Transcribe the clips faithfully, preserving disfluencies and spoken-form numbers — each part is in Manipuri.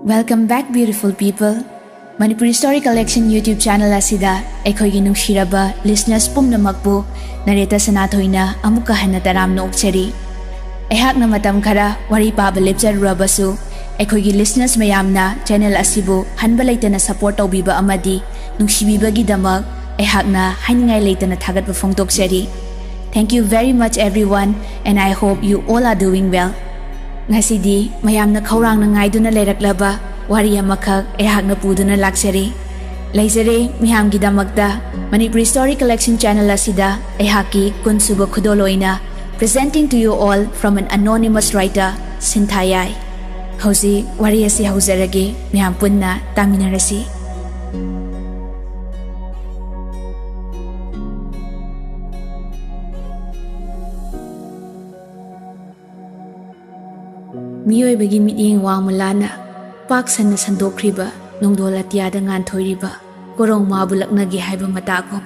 Welcome back, beautiful people. Manipuri Story Collection YouTube channel ꯑꯁꯤꯗ ꯑꯩꯈꯣꯏꯒꯤ ꯅꯨꯡꯁꯤꯔꯕ listeners ꯄꯨꯝꯅꯃꯛꯄꯨ ꯅꯔꯦꯇ ꯁꯅꯥꯊꯣꯏꯅ ꯑꯃꯨꯛꯀ ꯍꯟꯅ ꯇꯔꯥꯝꯅ ꯑꯣꯛꯆꯔꯤ꯫ ꯑꯩꯍꯥꯛꯅ ꯃꯇꯝ ꯈꯔ ꯋꯥꯔꯤ ꯄꯥꯕ ꯂꯦꯞꯆꯔꯨꯔꯕꯁꯨ, ꯑꯩꯈꯣꯏꯒꯤ listeners ꯃꯌꯥꯝꯅ channel ꯑꯁꯤꯕꯨ ꯍꯟꯕ ꯂꯩꯇꯅ support ꯇꯧꯕꯤꯕ ꯑꯃꯗꯤ ꯅꯨꯡꯁꯤꯕꯤꯕꯒꯤꯗꯃꯛ ꯑꯩꯍꯥꯛꯅ ꯍꯥꯏꯅꯤꯡꯉꯥꯏ ꯂꯩꯇꯅ ꯊꯥꯒꯠꯄ ꯐꯣꯡꯗꯣꯛꯆꯔꯤ꯫ Thank you very much, everyone, and I hope you all are doing well. ꯉꯁꯤꯗꯤ ꯃꯌꯥꯝꯅ ꯈꯧꯔꯥꯡꯅ ꯉꯥꯏꯗꯨꯅ ꯂꯩꯔꯛꯂꯕ ꯋꯥꯔꯤ ꯑꯃꯈꯛ ꯑꯩꯍꯥꯛꯅ ꯄꯨꯗꯨꯅ ꯂꯥꯛꯆꯔꯤ꯫ ꯂꯩꯖꯔꯦ ꯃꯌꯥꯝꯒꯤꯗꯃꯛꯇ꯫ Manipuri Story Collection channel ꯑꯁꯤꯗ ꯑꯩꯍꯥꯛꯀꯤ ꯀꯨꯟꯁꯨꯕ ꯈꯨꯗꯣꯜ ꯑꯣꯏꯅ presenting to you all from an anonymous writer, ꯁꯤꯟꯊꯥ ꯌꯥꯏ꯫ ꯍꯧꯖꯤꯛ ꯋꯥꯔꯤ ꯑꯁꯤ ꯍꯧꯖꯔꯒꯦ, ꯃꯌꯥꯝ ꯄꯨꯟꯅ ꯇꯥꯃꯤꯟꯅꯔꯁꯤ꯫ ꯃꯤꯑꯣꯏꯕꯒꯤ ꯃꯤꯠꯌꯦꯡ ꯋꯥꯡꯃ ꯂꯥꯅ ꯄꯥꯛ ꯁꯟꯅ ꯁꯟꯗꯣꯛꯈ꯭ꯔꯤꯕ ꯅꯣꯡꯗꯣꯜ ꯑꯇꯤꯌꯥꯗ ꯉꯥꯟꯊꯣꯏꯔꯤꯕ ꯀꯣꯔꯧ ꯃꯥꯕꯨ ꯂꯛꯅꯒꯦ ꯍꯥꯏꯕ ꯃꯇꯥꯒꯨꯝ,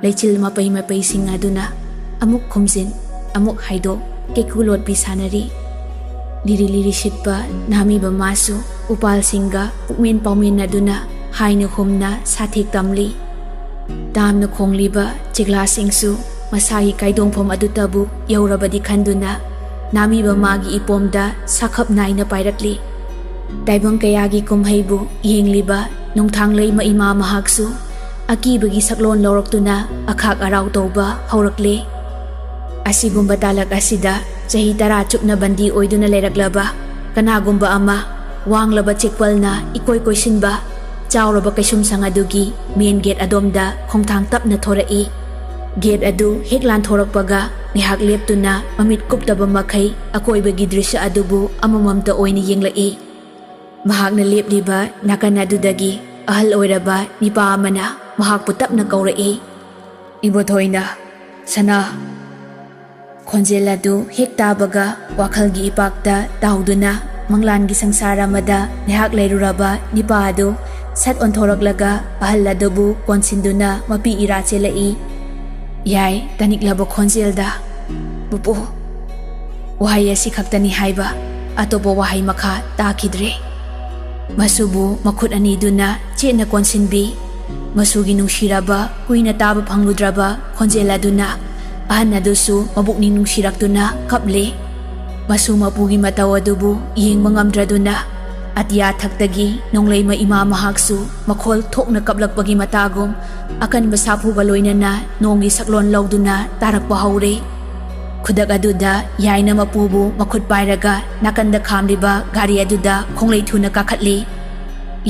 ꯂꯩꯆꯤꯜ ꯃꯄꯩ ꯃꯄꯩꯁꯤꯡ ꯑꯗꯨꯅ ꯑꯃꯨꯛ ꯈꯨꯝꯖꯤꯟ, ꯑꯃꯨꯛ ꯍꯥꯏꯗꯣꯛ, ꯀꯩꯀꯨ ꯂꯣꯠꯄꯤ ꯁꯥꯟꯅꯔꯤ꯫ ꯂꯤꯔꯤ ꯂꯤꯔꯤ ꯁꯤꯠꯄ ꯅꯥꯃꯤꯕ ꯃꯥꯁꯨ ꯎꯄꯥꯜꯁꯤꯡꯒ ꯄꯨꯛꯃꯦꯟ ꯄꯥꯎꯃꯦꯟꯅꯗꯨꯅ ꯍꯥꯏꯅ ꯍꯨꯝꯅ ꯁꯥꯊꯦꯛ ꯇꯝꯂꯤ꯫ ꯇꯥꯝꯅ ꯈꯣꯡꯂꯤꯕ ꯆꯦꯛꯂꯥꯁꯤꯡꯁꯨ ꯃꯁꯥꯒꯤ ꯀꯥꯏꯗꯣꯡꯐꯝ ꯑꯗꯨꯇꯕꯨ ꯌꯧꯔꯕꯗꯤ ꯈꯟꯗꯨꯅ ꯅꯥꯃꯤꯕ ꯃꯥꯒꯤ ꯏꯄꯣꯝꯗ ꯁꯥꯈꯞ ꯅꯥꯏꯅ ꯄꯥꯏꯔꯛꯂꯤ꯫ ꯇꯥꯏꯕꯪ ꯀꯌꯥꯒꯤ ꯀꯨꯝꯍꯩꯕꯨ ꯌꯦꯡꯂꯤꯕ ꯅꯣꯡꯊꯥꯡꯂꯩꯃ ꯏꯃꯥ ꯃꯍꯥꯛꯁꯨ ꯑꯀꯤꯕꯒꯤ ꯁꯛꯂꯣꯟ ꯂꯧꯔꯛꯇꯨꯅ ꯑꯈꯥꯛ ꯑꯔꯥꯎ ꯇꯧꯕ ꯍꯧꯔꯛꯂꯦ꯫ ꯑꯁꯤꯒꯨꯝꯕ ꯇꯥꯂꯛ ꯑꯁꯤꯗ ꯆꯍꯤ ꯇꯔꯥ ꯆꯨꯞꯅ ꯕꯟꯗꯤ ꯑꯣꯏꯗꯨꯅ ꯂꯩꯔꯛꯂꯕ ꯀꯅꯥꯒꯨꯝꯕ ꯑꯃ ꯋꯥꯡꯂꯕ ꯆꯦꯛꯄꯜꯅ ꯏꯀꯣꯏ ꯀꯣꯏꯁꯤꯟꯕ ꯆꯥꯎꯔꯕ ꯀꯩꯁꯨꯝꯁꯪ ꯑꯗꯨꯒꯤ main gate ꯑꯗꯣꯝꯗ ꯈꯣꯡꯊꯥꯡ ꯇꯞꯅ ꯊꯣꯔꯛꯏ꯫ Gate ꯑꯗꯨ ꯍꯦꯛ ꯂꯥꯟꯊꯣꯔꯛꯄꯒ ꯉꯥꯏꯍꯥꯛ ꯂꯦꯞꯇꯨꯅ ꯃꯃꯤꯠ ꯀꯨꯞꯇꯕ ꯃꯈꯩ ꯑꯀꯣꯏꯕꯒꯤ ꯗ꯭ꯔꯤꯁ꯭ꯌ ꯑꯗꯨꯕꯨ ꯑꯃꯃꯝꯇ ꯑꯣꯏꯅ ꯌꯦꯡꯂꯛꯏ꯫ ꯃꯍꯥꯛꯅ ꯂꯦꯞꯂꯤꯕ ꯅꯥꯀꯟ ꯑꯗꯨꯗꯒꯤ ꯑꯍꯜ ꯑꯣꯏꯔꯕ ꯅꯤꯄꯥ ꯑꯃꯅ ꯃꯍꯥꯛꯄꯨ ꯇꯞꯅ ꯀꯧꯔꯛꯏ꯫ "ꯏꯕꯣꯊꯣꯏꯅ, ꯁꯅꯥ!" ꯈꯣꯟꯖꯦꯜ ꯑꯗꯨ ꯍꯦꯛ ꯇꯥꯕꯒ ꯋꯥꯈꯜꯒꯤ ꯏꯄꯥꯛꯇ ꯇꯥꯎꯗꯨꯅ ꯃꯪꯂꯥꯟꯒꯤ ꯁꯪꯁꯥꯔ ꯑꯃꯗ ꯉꯥꯏꯍꯥꯛ ꯂꯩꯔꯨꯔꯕ ꯅꯤꯄꯥ ꯑꯗꯨ ꯁꯠ ꯑꯣꯟꯊꯣꯔꯛꯂꯒ ꯑꯍꯜ ꯑꯗꯨꯕꯨ ꯀꯣꯟꯁꯤꯟꯗꯨꯅ ꯃꯄꯤ ꯏꯔꯥ ꯆꯦꯜꯂꯛꯏ꯫ ꯌꯥꯏ, ꯇꯥꯅꯤꯡꯂꯕ ꯈꯣꯟꯖꯦꯜꯗ, "ꯄꯨꯄꯨ!" ꯋꯥꯍꯩ ꯑꯁꯤ ꯈꯛꯇꯅꯤ ꯍꯥꯏꯕ, ꯑꯇꯣꯞꯄ ꯋꯥꯍꯩ ꯃꯈꯥ ꯇꯥꯈꯤꯗ꯭ꯔꯦ꯫ ꯃꯁꯨꯕꯨ ꯃꯈꯨꯠ ꯑꯅꯤꯗꯨꯅ ꯆꯦꯠꯅ ꯀꯣꯟꯁꯤꯟꯕꯤ꯫ ꯃꯁꯨꯒꯤ ꯅꯨꯡꯁꯤꯔꯕ, ꯀꯨꯏꯅ ꯇꯥꯕ ꯐꯪꯂꯨꯗ꯭ꯔꯕ ꯈꯣꯟꯖꯦꯜ ꯑꯗꯨꯅ ꯑꯍꯟ ꯑꯗꯨꯁꯨ ꯃꯕꯨꯛꯅꯤꯡ ꯅꯨꯡꯁꯤꯔꯛꯇꯨꯅ ꯀꯞꯂꯦ꯫ ꯃꯁꯨ ꯃꯄꯨꯒꯤ ꯃꯇꯧ ꯑꯗꯨꯕꯨ ꯌꯦꯡꯕ ꯉꯝꯗ꯭ꯔꯗꯨꯅ ꯑꯇꯤꯌꯥ ꯊꯛꯇꯒꯤ ꯅꯣꯡꯂꯩꯃ ꯏꯃꯥ ꯃꯍꯥꯛꯁꯨ ꯃꯈꯣꯜ ꯊꯣꯛꯅ ꯀꯞꯂꯛꯄꯒꯤ ꯃꯇꯥꯒꯨꯝ ꯑꯀꯟꯕ ꯁꯥꯐꯨꯒ ꯂꯣꯏꯅꯅ ꯅꯣꯡꯒꯤ ꯁꯛꯂꯣꯟ ꯂꯧꯗꯨꯅ ꯇꯥꯔꯛꯄ ꯍꯧꯔꯦ꯫ ꯈꯨꯗꯛ ꯑꯗꯨꯗ ꯌꯥꯏꯅ ꯃꯄꯨꯕꯨ ꯃꯈꯨꯠ ꯄꯥꯏꯔꯒ ꯅꯥꯀꯟꯗ ꯈꯥꯝꯂꯤꯕ ꯒꯥꯔꯤ ꯑꯗꯨꯗ ꯈꯣꯡꯂꯩ ꯊꯨꯅ ꯀꯥꯈꯠꯂꯤ꯫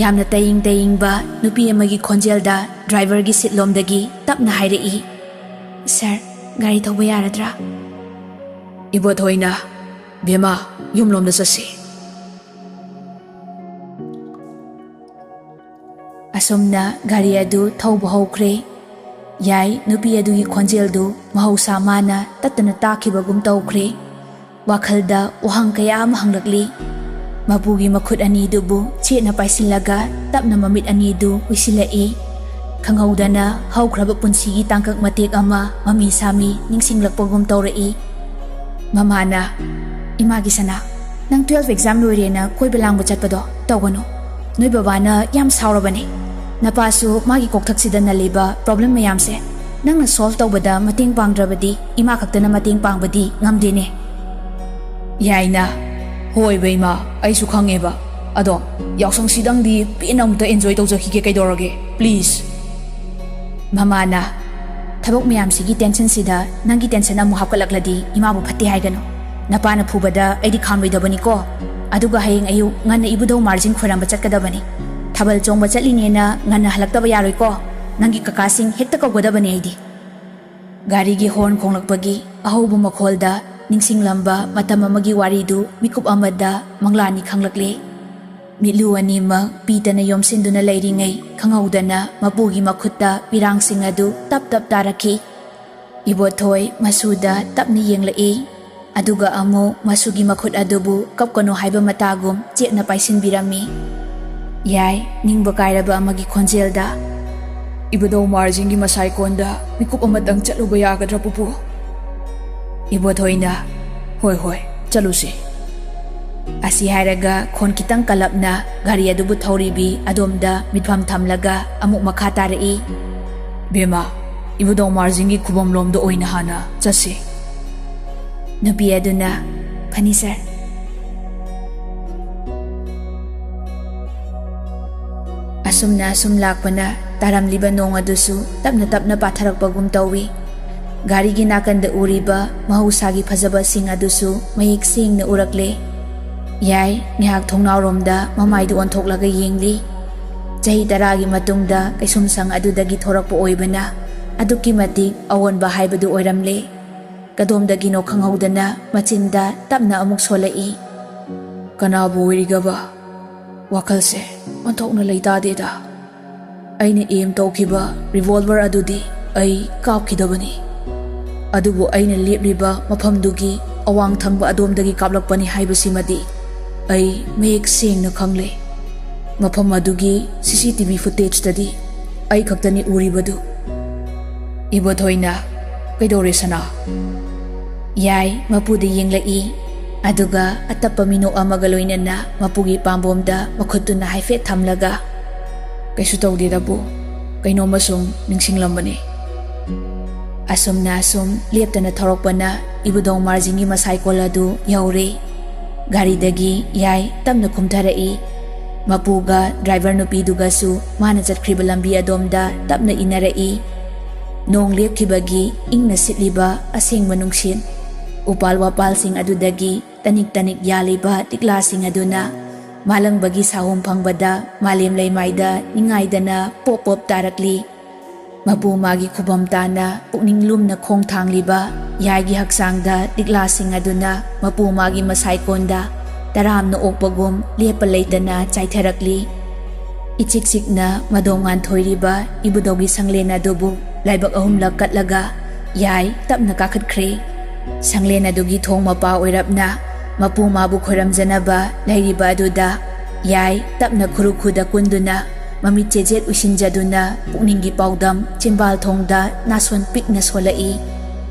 ꯌꯥꯝꯅ ꯇꯌꯤꯡ ꯇꯌꯤꯡꯕ ꯅꯨꯄꯤ ꯑꯃꯒꯤ ꯈꯣꯟꯖꯦꯜꯗ ꯗ꯭ꯔꯥꯏꯚꯔꯒꯤ ꯁꯤꯠꯂꯣꯝꯗꯒꯤ ꯇꯞꯅ ꯍꯥꯏꯔꯛꯏ, "ꯁꯥꯔ, ꯒꯥꯔꯤ ꯊꯧꯕ ꯌꯥꯔꯗ꯭ꯔꯥ?" "ꯏꯕꯣꯊꯣꯏꯅ, ꯕꯦꯝꯃ, ꯌꯨꯝꯂꯣꯝꯗ ꯆꯠꯁꯤ꯫" ꯑꯁꯨꯝꯅ ꯒꯥꯔꯤ ꯑꯗꯨ ꯊꯧꯕ ꯍꯧꯈ꯭ꯔꯦ꯫ ꯌꯥꯏ, ꯅꯨꯄꯤ ꯑꯗꯨꯒꯤ ꯈꯣꯟꯖꯦꯜꯗꯨ ꯃꯍꯧꯁꯥ ꯃꯥꯅ ꯇꯠꯇꯅ ꯇꯥꯈꯤꯕꯒꯨꯝ ꯇꯧꯈ꯭ꯔꯦ꯫ ꯋꯥꯈꯜꯗ ꯋꯥꯍꯪ ꯀꯌꯥ ꯑꯃ ꯍꯪꯂꯛꯂꯤ꯫ ꯃꯄꯨꯒꯤ ꯃꯈꯨꯠ ꯑꯅꯤꯗꯨꯕꯨ ꯆꯦꯠꯅ ꯄꯥꯏꯁꯤꯜꯂꯒ ꯇꯞꯅ ꯃꯃꯤꯠ ꯑꯅꯤꯗꯨ ꯎꯏꯁꯤꯜꯂꯛꯏ꯫ ꯈꯪꯍꯧꯗꯅ ꯍꯧꯈ꯭ꯔꯕ ꯄꯨꯟꯁꯤꯒꯤ ꯇꯥꯡꯀꯛ ꯃꯇꯦꯛ ꯑꯃ ꯃꯃꯤ ꯁꯥꯃꯤ ꯅꯤꯡꯁꯤꯡꯂꯛꯄꯒꯨꯝ ꯇꯧꯔꯛꯏ꯫ ꯃꯃꯥꯅ, "ꯏꯃꯥꯒꯤ ꯁꯅꯥ, ꯅꯪ ꯇꯨꯋꯦꯜꯐ ꯑꯦꯛꯖꯥꯝ ꯂꯣꯏꯔꯦꯅ ꯀꯣꯏꯕ ꯂꯥꯡꯕ ꯆꯠꯄꯗꯣ ꯇꯧꯒꯅꯨ꯫ ꯅꯣꯏ ꯕꯕꯥꯅ ꯌꯥꯝ ꯁꯥꯎꯔꯕꯅꯦ꯫ ꯅꯄꯥꯁꯨ ꯃꯥꯒꯤ ꯀꯣꯛꯊꯛꯁꯤꯗ ꯅꯜꯂꯤꯕ ꯄ꯭ꯔꯣꯕ꯭ꯂꯦꯝ ꯃꯌꯥꯝꯁꯦ ꯅꯪꯅ ꯁꯣꯜꯚ ꯇꯧꯕꯗ ꯃꯇꯦꯡ ꯄꯥꯡꯗ꯭ꯔꯕꯗꯤ ꯏꯃꯥ ꯈꯛꯇꯅ ꯃꯇꯦꯡ ꯄꯥꯡꯕꯗꯤ ꯉꯝꯗꯦꯅꯦ꯫" ꯌꯥꯏꯅ, "ꯍꯣꯏꯕ ꯏꯃꯥ, ꯑꯩꯁꯨ ꯈꯪꯉꯦꯕ꯫ ꯑꯗꯣ ꯌꯥꯎꯁꯪꯁꯤꯗꯪꯗꯤ ꯄꯦꯟꯅ ꯑꯃꯨꯛꯇ ꯑꯦꯟꯖꯣꯏ ꯇꯧꯖꯈꯤꯒꯦ ꯀꯩꯗꯧꯔꯒꯦ, ꯄ꯭ꯂꯤꯖ꯫" ꯃꯃꯥꯅ, "ꯊꯕꯛ ꯃꯌꯥꯝꯁꯤꯒꯤ ꯇꯦꯟꯁꯟꯁꯤꯗ ꯅꯪꯒꯤ ꯇꯦꯟꯁꯟ ꯑꯃꯨꯛ ꯍꯥꯞꯀꯠꯂꯛꯂꯗꯤ ꯏꯃꯥꯕꯨ ꯐꯠꯇꯦ ꯍꯥꯏꯒꯅꯨ꯫ ꯅꯄꯥꯅ ꯐꯨꯕꯗ ꯑꯩꯗꯤ ꯈꯥꯝꯂꯣꯏꯗꯕꯅꯤꯀꯣ꯫ ꯑꯗꯨꯒ ꯍꯌꯦꯡ ꯑꯌꯨꯛ ꯉꯟꯅ ꯏꯕꯨꯙꯧ ꯃꯥꯔꯖꯤꯡ ꯈꯣꯏꯔꯝꯕ ꯆꯠꯀꯗꯕꯅꯤ꯫ ꯊꯥꯕꯜ ꯆꯣꯡꯕ ꯆꯠꯂꯤꯅꯦꯅ ꯉꯟꯅ ꯍꯜꯂꯛꯇꯕ ꯌꯥꯔꯣꯏꯀꯣ꯫ ꯅꯪꯒꯤ ꯀꯀꯥꯁꯤꯡ ꯍꯦꯛꯇ ꯀꯧꯒꯗꯕꯅꯤ ꯑꯩꯗꯤ꯫" ꯒꯥꯔꯤꯒꯤ ꯍꯣꯔꯟ ꯈꯣꯡꯂꯛꯄꯒꯤ ꯑꯍꯧꯕ ꯃꯈꯣꯜꯗ ꯅꯤꯡꯁꯤꯡꯂꯝꯕ ꯃꯇꯝ ꯑꯃꯒꯤ ꯋꯥꯔꯤꯗꯨ ꯃꯤꯀꯨꯞ ꯑꯃꯗ ꯃꯪꯂꯥꯟꯅꯤ ꯈꯪꯂꯛꯂꯦ꯫ ꯃꯤꯠꯂꯨ ꯑꯅꯤꯃꯛ ꯄꯤꯇꯅ ꯌꯣꯝꯁꯤꯟꯗꯨꯅ ꯂꯩꯔꯤꯉꯩ ꯈꯪꯍꯧꯗꯅ ꯃꯄꯨꯒꯤ ꯃꯈꯨꯠꯇ ꯄꯤꯔꯥꯡꯁꯤꯡ ꯑꯗꯨ ꯇꯞ ꯇꯞ ꯇꯥꯔꯛꯈꯤ꯫ ꯏꯕꯣꯊꯣꯏ ꯃꯁꯨꯗ ꯇꯞꯅ ꯌꯦꯡꯂꯛꯏ꯫ ꯑꯗꯨꯒ ꯑꯃꯨꯛ ꯃꯁꯨꯒꯤ ꯃꯈꯨꯠ ꯑꯗꯨꯕꯨ ꯀꯞꯀꯅꯨ ꯍꯥꯏꯕ ꯃꯇꯥꯒꯨꯝ ꯆꯦꯠꯅ ꯄꯥꯏꯁꯤꯟꯕꯤꯔꯝꯃꯤ꯫ ꯌꯥꯏ, ꯅꯤꯡꯕ ꯀꯥꯏꯔꯕ ꯑꯃꯒꯤ ꯈꯣꯟꯖꯦꯜꯗ, "ꯏꯕꯨꯙꯧ ꯃꯥꯔꯖꯤꯡꯒꯤ ꯃꯁꯥꯏꯀꯣꯟꯗ ꯃꯤꯀꯨꯞ ꯑꯃꯇꯪ ꯆꯠꯂꯨꯕ ꯌꯥꯒꯗ꯭ꯔꯥ, ꯄꯨꯄꯨ?" ꯏꯕꯣꯊꯣꯏꯅ, "ꯍꯣꯏ, ꯍꯣꯏ, ꯆꯠꯂꯨꯁꯤ꯫" ꯑꯁꯤ ꯍꯥꯏꯔꯒ ꯈꯣꯟ ꯈꯤꯇꯪ ꯀꯜꯂꯞꯅ ꯒꯥꯔꯤ ꯑꯗꯨꯕꯨ ꯊꯧꯔꯤꯕꯤ ꯑꯗꯣꯝꯗ ꯃꯤꯠꯐꯝ ꯊꯝꯂꯒ ꯑꯃꯨꯛ ꯃꯈꯥ ꯇꯥꯔꯛꯏ꯫ "ꯕꯦꯝꯃ, ꯏꯕꯨꯙꯧ ꯃꯥꯔꯖꯤꯡꯒꯤ ꯈꯨꯕꯝ ꯂꯣꯝꯗ ꯑꯣꯏꯅ ꯍꯥꯟꯅ ꯆꯠꯁꯤ꯫" ꯅꯨꯄꯤ ꯑꯗꯨꯅ, "ꯐꯅꯤ ꯁꯥꯔ꯫" ꯑꯁꯨꯝꯅ ꯑꯁꯨꯝ ꯂꯥꯛꯄꯅ ꯇꯥꯔꯝꯂꯤꯕ ꯅꯣꯡ ꯑꯗꯨꯁꯨ ꯇꯞꯅ ꯇꯞꯅ ꯄꯥꯊꯔꯛꯄꯒꯨꯝ ꯇꯧꯏ꯫ ꯒꯥꯔꯤꯒꯤ ꯅꯥꯀꯟꯗ ꯎꯔꯤꯕ ꯃꯍꯧꯁꯥꯒꯤ ꯐꯖꯕꯁꯤꯡ ꯑꯗꯨꯁꯨ ꯃꯌꯦꯛ ꯁꯦꯡꯅ ꯎꯔꯛꯂꯦ꯫ ꯌꯥꯏ, ꯉꯥꯏꯍꯥꯛ ꯊꯣꯡꯅꯥꯎꯔꯣꯝꯗ ꯃꯃꯥꯏꯗꯨ ꯑꯣꯟꯊꯣꯛꯂꯒ ꯌꯦꯡꯂꯤ꯫ ꯆꯍꯤ ꯇꯔꯥꯒꯤ ꯃꯇꯨꯡꯗ ꯀꯩꯁꯨꯝꯁꯪ ꯑꯗꯨꯗꯒꯤ ꯊꯣꯔꯛꯄ ꯑꯣꯏꯕꯅ ꯑꯗꯨꯛꯀꯤ ꯃꯇꯤꯛ ꯑꯑꯣꯟꯕ ꯍꯥꯏꯕꯗꯨ ꯑꯣꯏꯔꯝꯂꯦ꯫ ꯀꯗꯣꯝꯗꯒꯤꯅꯣ ꯈꯪꯍꯧꯗꯅ ꯃꯆꯤꯟꯗ ꯇꯞꯅ ꯑꯃꯨꯛ ꯁꯣꯜꯂꯛꯏ꯫ "ꯀꯅꯥꯕꯨ ꯑꯣꯏꯔꯤꯒꯕ? ꯋꯥꯈꯜꯁꯦ ꯑꯣꯟꯊꯣꯛꯅ ꯂꯩꯇꯥꯗꯦꯗ꯫ ꯑꯩꯅ ꯑꯦꯝ ꯇꯧꯈꯤꯕ ꯔꯤꯚꯣꯜꯚꯔ ꯑꯗꯨꯗꯤ ꯑꯩ ꯀꯥꯞꯈꯤꯗꯕꯅꯤ꯫ ꯑꯗꯨꯕꯨ ꯑꯩꯅ ꯂꯦꯞꯂꯤꯕ ꯃꯐꯝꯗꯨꯒꯤ ꯑꯋꯥꯡ ꯊꯪꯕ ꯑꯗꯣꯝꯗꯒꯤ ꯀꯥꯞꯂꯛꯄꯅꯤ ꯍꯥꯏꯕꯁꯤꯃꯗꯤ ꯑꯩ ꯃꯌꯦꯛ ꯁꯦꯡꯅ ꯈꯪꯂꯦ꯫ ꯃꯐꯝ ꯑꯗꯨꯒꯤ ꯁꯤ ꯁꯤ ꯇꯤ ꯚꯤ ꯐꯨꯇꯦꯖꯇꯗꯤ ꯑꯩ ꯈꯛꯇꯅꯤ ꯎꯔꯤꯕꯗꯨ꯫" ꯏꯕꯣꯊꯣꯏꯅ, "ꯀꯩꯗꯧꯔꯦ ꯁꯅꯥ?" ꯌꯥꯏ, ꯃꯄꯨꯗ ꯌꯦꯡꯂꯛꯏ꯫ ꯑꯗꯨꯒ ꯑꯇꯞꯄ ꯃꯤꯅꯣꯛ ꯑꯃꯒ ꯂꯣꯏꯅꯅ ꯃꯄꯨꯒꯤ ꯄꯥꯝꯕꯣꯝꯗ ꯃꯈꯨꯠꯇꯨꯅ ꯍꯥꯏꯐꯦꯠ ꯊꯝꯂꯒ, "ꯀꯩꯁꯨ ꯇꯧꯗꯦꯗꯕꯨ, ꯀꯩꯅꯣꯝꯃ ꯁꯨꯝ ꯅꯤꯡꯁꯤꯡꯂꯝꯕꯅꯤ꯫" ꯑꯁꯨꯝꯅ ꯑꯁꯨꯝ ꯂꯦꯞꯇꯅ ꯊꯧꯔꯛꯄꯅ ꯏꯕꯨꯙꯧ ꯃꯥꯔꯖꯤꯡꯒꯤ ꯃꯁꯥꯏꯀꯣꯜ ꯑꯗꯨ ꯌꯧꯔꯦ꯫ ꯒꯥꯔꯤꯗꯒꯤ ꯌꯥꯏ ꯇꯞꯅ ꯀꯨꯝꯊꯔꯛꯏ꯫ ꯃꯄꯨꯒ ꯗ꯭ꯔꯥꯏꯚꯔ ꯅꯨꯄꯤꯗꯨꯒꯁꯨ ꯃꯥꯅ ꯆꯠꯈ꯭ꯔꯤꯕ ꯂꯝꯕꯤ ꯑꯗꯣꯝꯗ ꯇꯞꯅ ꯏꯟꯅꯔꯛꯏ꯫ ꯅꯣꯡ ꯂꯦꯞꯈꯤꯕꯒꯤ ꯏꯪꯅ ꯁꯤꯠꯂꯤꯕ ꯑꯁꯦꯡꯕ ꯅꯨꯡꯁꯤꯠ, ꯎꯄꯥꯜ ꯋꯥꯄꯥꯜꯁꯤꯡ ꯑꯗꯨꯗꯒꯤ ꯇꯅꯤꯛ ꯇꯅꯤꯛ ꯌꯥꯜꯂꯤꯕ ꯇꯤꯛꯂꯥꯁꯤꯡ ꯑꯗꯨꯅ ꯃꯥꯂꯪꯕꯒꯤ ꯁꯥꯍꯣꯝ ꯐꯪꯕꯗ ꯃꯥꯂꯦꯝ ꯂꯩꯃꯥꯏꯗ ꯅꯤꯡꯉꯥꯏꯗꯅ ꯄꯣꯞ ꯄꯣꯞ ꯇꯥꯔꯛꯂꯤ꯫ ꯃꯄꯨ ꯃꯥꯒꯤ ꯈꯨꯕꯝ ꯇꯥꯅ ꯄꯨꯛꯅꯤꯡ ꯂꯨꯝꯅ ꯈꯣꯡ ꯊꯥꯡꯂꯤꯕ ꯌꯥꯏꯒꯤ ꯍꯛꯆꯥꯡꯗ ꯂꯤꯛꯂꯥꯁꯤꯡ ꯑꯗꯨꯅ ꯃꯄꯨ ꯃꯥꯒꯤ ꯃꯁꯥꯏꯀꯣꯟꯗ ꯇꯔꯥꯝꯅ ꯑꯣꯛꯄꯒꯨꯝ ꯂꯦꯞꯄ ꯂꯩꯇꯅ ꯆꯥꯏꯊꯔꯛꯂꯤ꯫ ꯏꯆꯤꯛ ꯆꯤꯛꯅ ꯃꯗꯣꯝ ꯉꯥꯟꯊꯣꯏꯔꯤꯕ ꯏꯕꯨꯙꯧꯒꯤ ꯁꯪꯂꯦꯟ ꯑꯗꯨꯕꯨ ꯂꯥꯏꯕꯛ ꯑꯍꯨꯝꯂꯛ ꯀꯠꯂꯒ ꯌꯥꯏ ꯇꯞꯅ ꯀꯥꯈꯠꯈ꯭ꯔꯦ꯫ ꯁꯪꯂꯦꯟ ꯑꯗꯨꯒꯤ ꯊꯣꯡ ꯃꯄꯥ ꯑꯣꯏꯔꯞꯅ ꯃꯄꯨ ꯃꯥꯕꯨ ꯈꯣꯏꯔꯝꯖꯅꯕ ꯂꯩꯔꯤꯕ ꯑꯗꯨꯗ ꯌꯥꯏ ꯇꯞꯅ ꯈꯨꯔꯨ ꯈꯨꯗ ꯀꯨꯟꯗꯨꯅ ꯃꯃꯤꯠ ꯆꯦꯖꯦꯠ ꯎꯏꯁꯤꯟꯖꯗꯨꯅ ꯄꯨꯛꯅꯤꯡꯒꯤ ꯄꯥꯎꯗꯝ ꯆꯤꯝꯕꯥꯜ ꯊꯣꯡꯗ ꯅꯥꯁꯣꯟ ꯄꯤꯛꯅ ꯁꯣꯜꯂꯛꯏ꯫